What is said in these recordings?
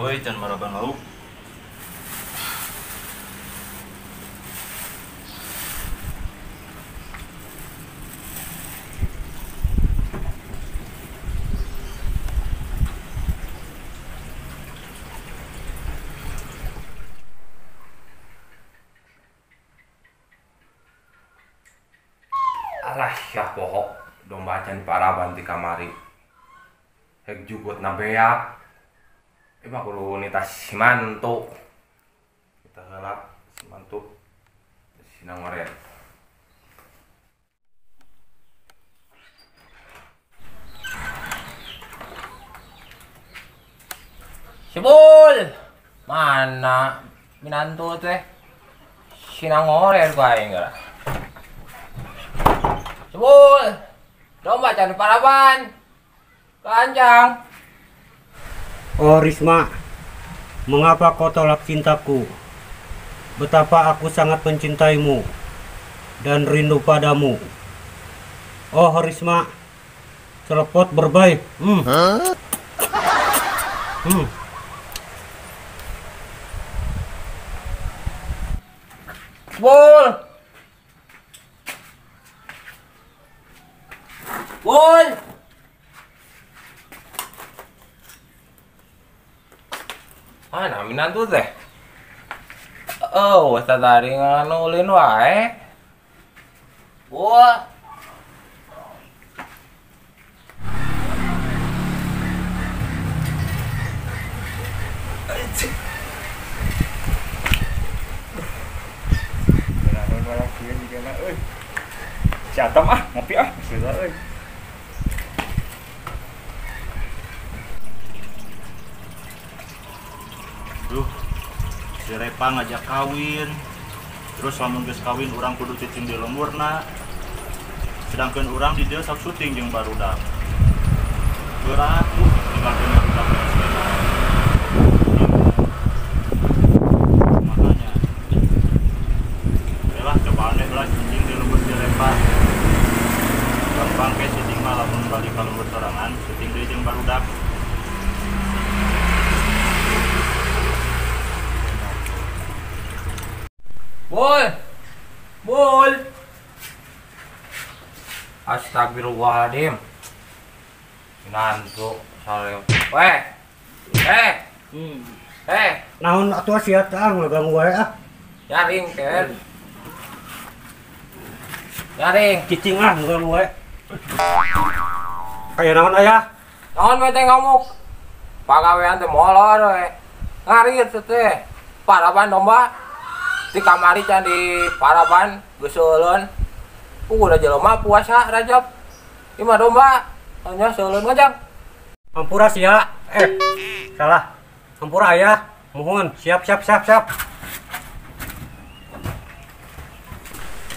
Oh, euy can maraban lauk. Alah syah poho domba can paraban ti kamari. Hek jukut na beak. Emang kudu nita si mantu. Kita heula si mantu. Si nangoret. Sibul. Mana minantu teh? Si nangoret ku aing geura. Sebul, domba can paraban, kancang. Oh Risma, mengapa kau tolak cintaku? Betapa aku sangat mencintaimu dan rindu padamu. Oh Risma, celepot berbaik. Sebul. Bul. Mana minantu teh? Oh, tadi nganulin wae. Bul. Si Atam ah, ngopi ah, geus euy. Duh, si Repa ngajak kawin. Terus lamun geus kawin urang kudu cicing di lemburna. Sedangkan urang di dieu sok syuting jeung barudak. Berat tuh tinggalkeun barudak sepeda. Makanya lah cobaan deh lah cicing di lembur si Repa. Gampang ke syuting mah lamun balik ka lembur sorangan, syuting deui jeung barudak. Bul. Bul. Astagfirullahaladzim. Minantu saleh. Weh. Eh. Eh. Naon atuh sia teh ngaganggu wae ah. Nyaring ken. Nyaring cicing ah ngaganggu wae. Kaya naon aya? Naon we teh ngamuk. Pagawean teh molor we. Ngarit teh. Paraban domba. Di kamari can di paraban geus seuleun. Udah jelema puasa Rajab. Ieu mah domba hanya seuleun ngajang. Hampura sia. Salah. Hampura aya. Mohon siap siap siap siap.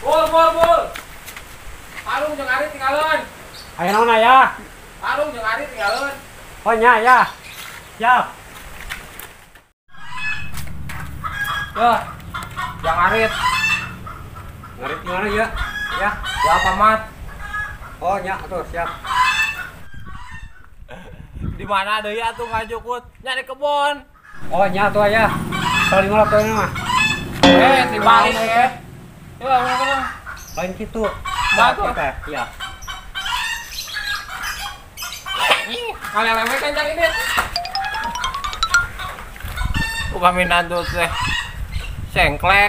Bul bul bul. Karung jeung ari tinggalin. Aya naon aya? Karung jeung ari tinggalin. Oh nya aya. Siap. Tuh. Yang arit. Ngarit gimana ya? Ya, ya pamat. Oh nya tuh siap. Di mana deui atuh ngajukut? Nya di kebon. Oh nya tuh aya. Saling ngolok tuh mah. Eh, dibalik ya. Ya, mana? Lain kitu. Batu teh, iya. Kalian lewe kencang ini. Bukan minantu teh. Sengklek.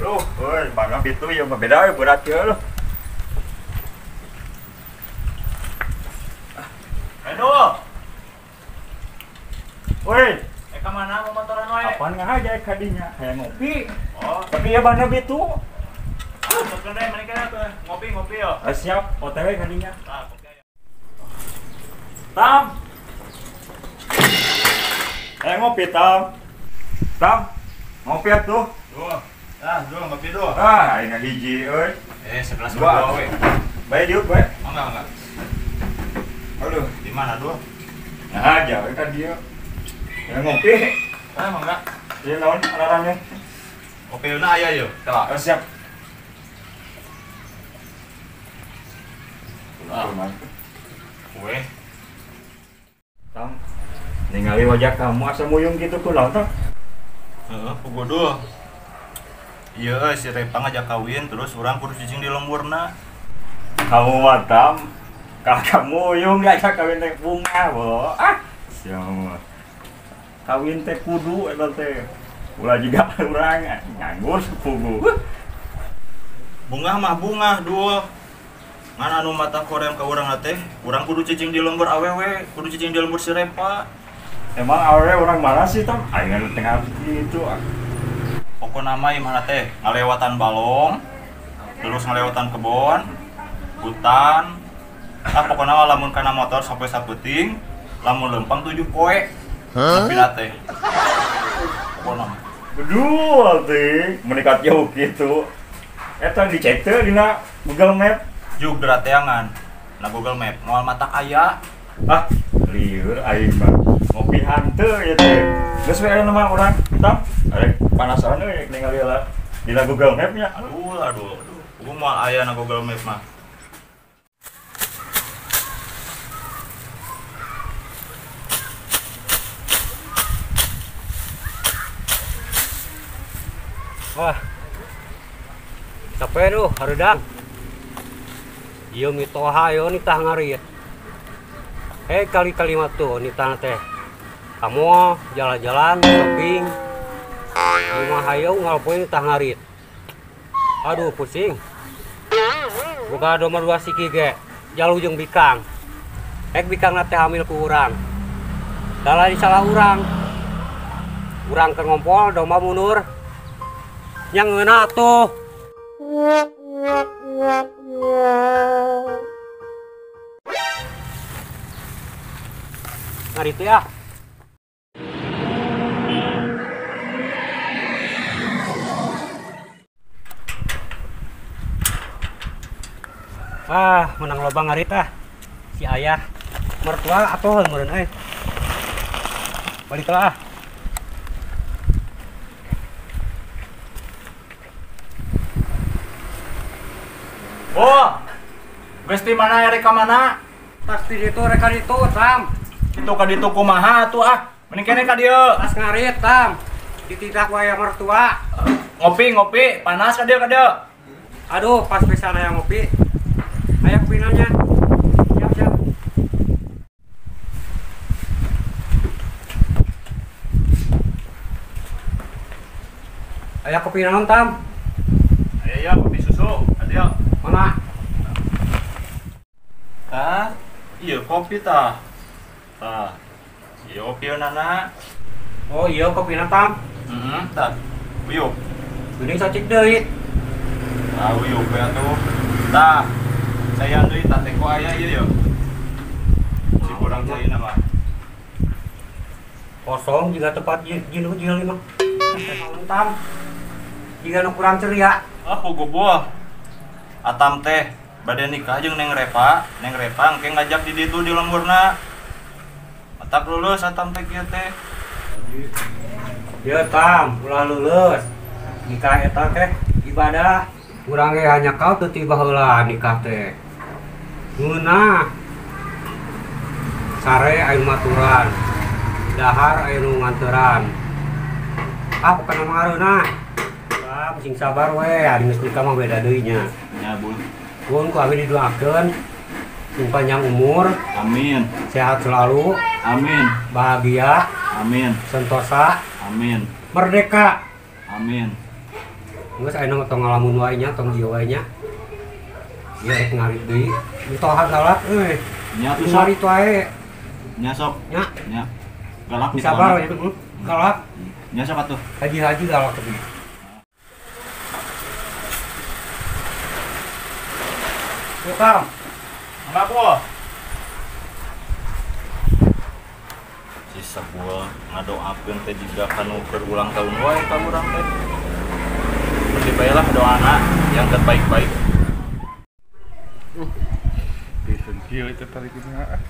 Loh, euy, bangga itu ya beda berat ya loh. Aduh. Woi, ka mana mau motoran wae? Apaan ngahaja kadinya? Hayang ngopi. Oh, tapi ya bana bitu. Ah, sok deui mereka tuh ngopi-ngopi yo. Ah, siap, OTW kadinya. Tah, kopi aya. Tam. Ngopi Tam. Tam. Ngopi atuh. Duh. Ah, duh ngopi duh. Ah, aing hiji euy. 11 dua we. Bae diuk bae. Enggak, enggak. Aduh, di mana duh? Nah, aja we ka dieu. Ya ngopi. Ah, mangga. Ieu naon alarangnya? Kopi na aya yo. Tah. Oh, siap. Ah. Kue. Tam, ningali wajah kamu asa muyung gitu kunaon tah? Heeh, puguh. Iya, si Repa ngajak kawin terus urang kudu cicing di lemburna. Kamu mah Tam, kakak muyung ngajak kawin teh bunga, bo. Ah, siapa? Kawin teh kudu eta teh. Ulah juga urang nganggur puguh. Bungah mah bungah dul. Ngan anu mata korem ka urang teh, urang kudu cicing di lembur awewe, kudu cicing di lembur si Repa. Emang awewe urang mana sih, Tam? Aing anu tengah gitu. Pokona mah imahna teh ngalewatan balong, terus ngalewatan kebon, hutan. Ah pokona mah lamun kana motor sampai sapeuting, lamun lempang 7 poe. Tapi teh. Pokona mah. Betul teh, menikat jauh gitu. Eta dicek teh dina Google Map. Jug derateangan na Google Map moal mata aya. Ah, lieur aing mah. Ngopi hanteu ieu teh. Geus we aya mah urang, Tam. Arek penasaran euy ningali lah dina Google Map nya. Aduh, aduh, aduh. Gua moal aya na Google Map mah. Wah. Capek duh, hareudang. Ieu mitoha ieu nitah ngarit. Kali-kali mah tuh nitah teh. Kamu jalan-jalan, shopping. Rumah hayo ngalpoin nitah ngarit. Aduh, pusing. Boga domba dua siki ge, jalu jeung bikang. Ek bikang teh hamil ku urang. Dalah salah urang. Urang keur ngompol domba mundur. Yang ngeunah tuh. Ngarit ya. Ah, menang loba ngarit ah. Si ayah mertua atau meureun euy. Balik lah ah. Oh, geus di mana rek ka mana? Pasti ditu rek ka ditu, Tam. Kitu ka ditu kumaha atuh ah? Mending kene ka dieu. Tas ngarit, Tam. Ditidak wae mertua. Ngopi, ngopi, panas ka dieu ka dieu. Aduh, pas pisan aya ngopi. Aya kopi nanya. Siap, siap. Aya kopi naon, Tam? Aya ya kopi susu, ka dieu. Mana? Tah, iya kopi tah. Tah. Iya kopi nana. Oh iya kopi Tam. Heeh, tah. Uyup. Geuning sacik deui. Tah uyup we atuh. Tah. Saya deui tah teh ko aya ieu yeuh. Si kurang caina mah. Kosong juga tempat jilu-jilu mah. Tam. Jiga nu kurang ceria. Ah, puguh. Atam teh bade nikah jeung Neng Repa, Neng Repa engke ngajak di ditu di lemburna. Atap lulus atam teh kieu teh. Ieu Tam, ulah lulus. Nikah eta teh ibadah. Urang ge hanya kau teu tiba heula nikah teh. Ngeunah. Sare aya maturan. Dahar aya nu nganteran. Ah, bukan mah ngareunah. Tam, sing sabar we, ari geus nikah mah beda deui nya. Nya, Bun. Bun, ku abi didoakeun sing panjang umur. Amin. Sehat selalu. Amin. Bahagia. Amin. Sentosa. Amin. Merdeka. Amin. Geus ayeuna mah tong ngalamun wae nya, tong ieu wae nya. Ieu rek ngarit deui. Mitoha galak euy. Nya tuh sok. Ngarit wae. Nya sok. Nya. Nya. Galak sabar we galak. Nya sok atuh. Haji-haji galak tapi. Tam. Enggak, Po. Si sebul ngadoakeun teh jiga kanu keur ulang tahun wae ka urang teh. Berarti bae lah doana yang terbaik-baik. Disengkil itu tarik ini ah.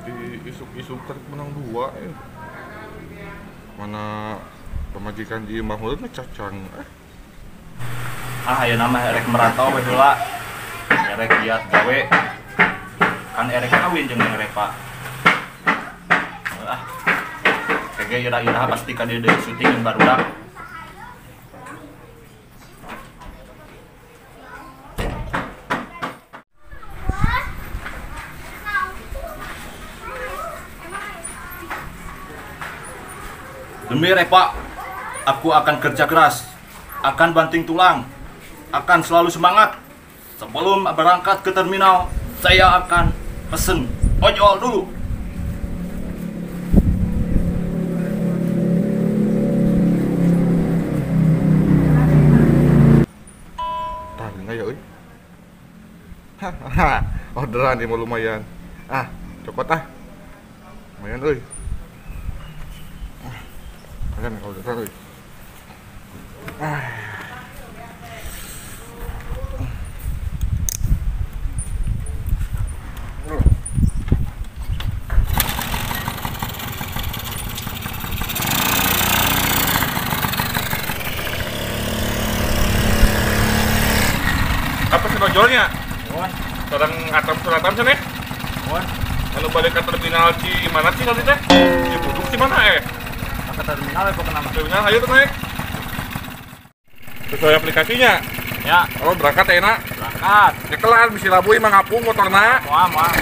Di isuk-isuk tarik menang 2 ya. Mana pemajikan di imah mah cacang eh. Ah, ayeuna mah rek merantau we heula. Rek giat gawe. Kan erek kawin jeung Neng Repa. Ah. Kege ira-ira pasti ka dieu deui syuting jeung barudak. Demi Repa, aku akan kerja keras, akan banting tulang, akan selalu semangat. Sebelum berangkat ke terminal, saya akan pesen ojol dulu. Tah, ya euy. Hahaha, orderan ieu mah lumayan. Ah, cokot ah. Lumayan euy. Lumayan orderan euy. Ah. Apa sih ojolnya? Sekarang atam selatan sana ya? Kalau balik ke terminal di mana sih nanti teh? Cibuduk di mana eh? Ke terminal ya pokoknya nama. Terminal ayo tuh naik. Sesuai aplikasinya? Ya. Oh berangkat enak? Berangkat. Nyekelan bisa labu emang ngapung motorna. Wah, wah.